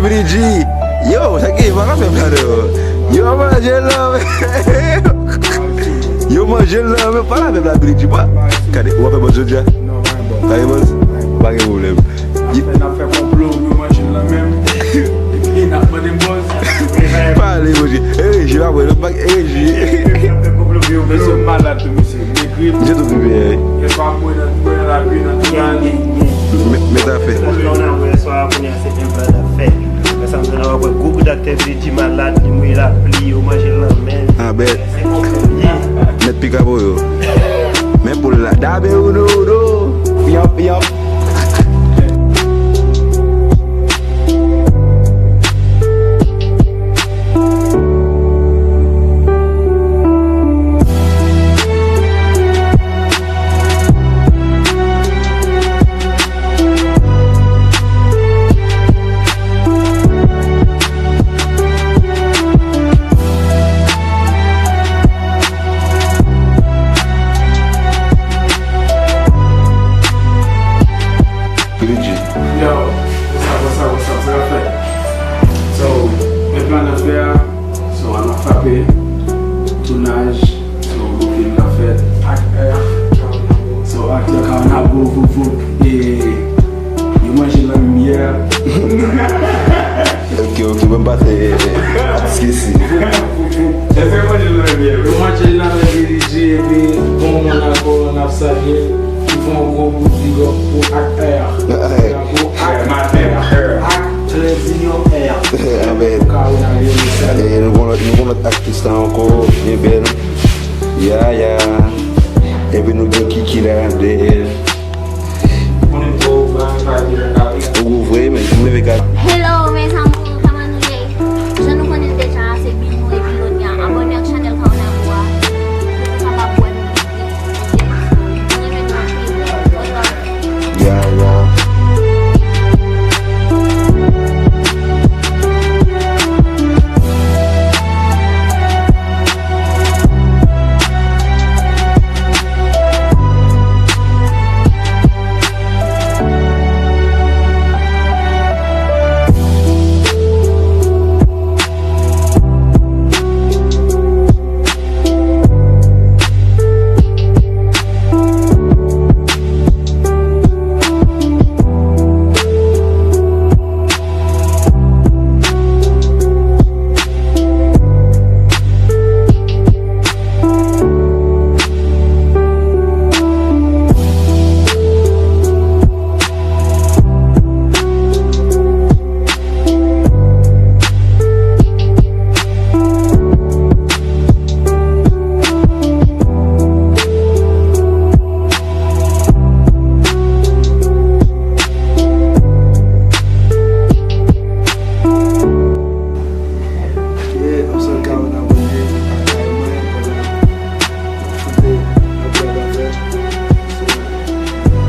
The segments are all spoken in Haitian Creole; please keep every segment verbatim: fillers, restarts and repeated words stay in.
Billy G. Yo, sa ki, pa ka fè blague non. Yo manje l nan men. Yo manje l nan men, pa ka fè blague Billy G. Pa. Gade, ou ap fè buzz jodi a? Pa gen buzz? Pa gen pwoblèm. N ap fè, n ap fè konplo pou yo manje l nan men. Epi n ap mande buzz. Pale, monchè. E reji, pa vre, lòt bak, e reji. N ap fè konplo pou yo, mesye malad tou, mesye. Misye tou gripe, wi. Yèswa, mwen nan, mwen nan lapli, nan tounaj. Met afè. Kòman w wè yèswa, kounye a se enplwa n ap fè. Lè sa m jwenn wè gwo kou doktè Billy G malad, li mouri lapli, yo manje l nan men. Ah, bèt. Se konsa l ye. Mèt pika pou yo. Men poul la. Dabe uno, uno. Yap, yap. Billy G. Yo, what's up, what's up, what's up, sa k ap fèt? So, men plan n ap fè a, so, an ap frape, tounaj, so, gon fim k ap fèt. Aktè, Kawanabo. So, aktè Kawanabo, voup, voup, e, yo manje lanmyè. Ok, ok, ban m pase, eh, eh, atis Kessy. Èske manje lanmyè? Yo manje lanmyè, Billy G, epi bon moun ankò, n ap salye l. Li fè yon gwo bout big up pou aktè a. Pou aktè a. Aktè. Aktè. Aktè. Amen. Pou Kawanabo, nou salye. E nou gon lòt, nou gon lòt aktris la ankò, byen bèl. Ya, ya. Epi nou gen Kiki la, dèyè. Ou gwo vre, men, m leve gad. Hello, mes amours, kòman nou ye? Jan nou konnen l deja, se Binou epi Lonia. Abòne ak chanèl Kawanabo a pou nou kapab wè nou pi vit, oke? Nou renmen nou anpil. One love. Ya, ya. Yeah, nou sot ka abòne ak mwen, kote n ap koute, n ap fè bagay. So,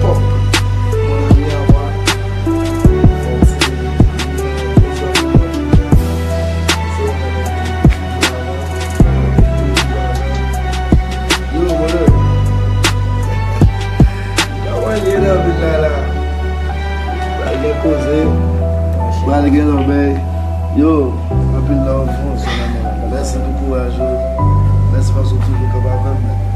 pop, mon ami à moi. Fò w ti, yo, bro. Kòman l ye nan vil la, la? Pral gen koze, pral gen lòbèy. Yo, anpil love, bon, se nòmal. Mèsi pou kouraj ou. Mèsi paske w toujou kanpe avè m.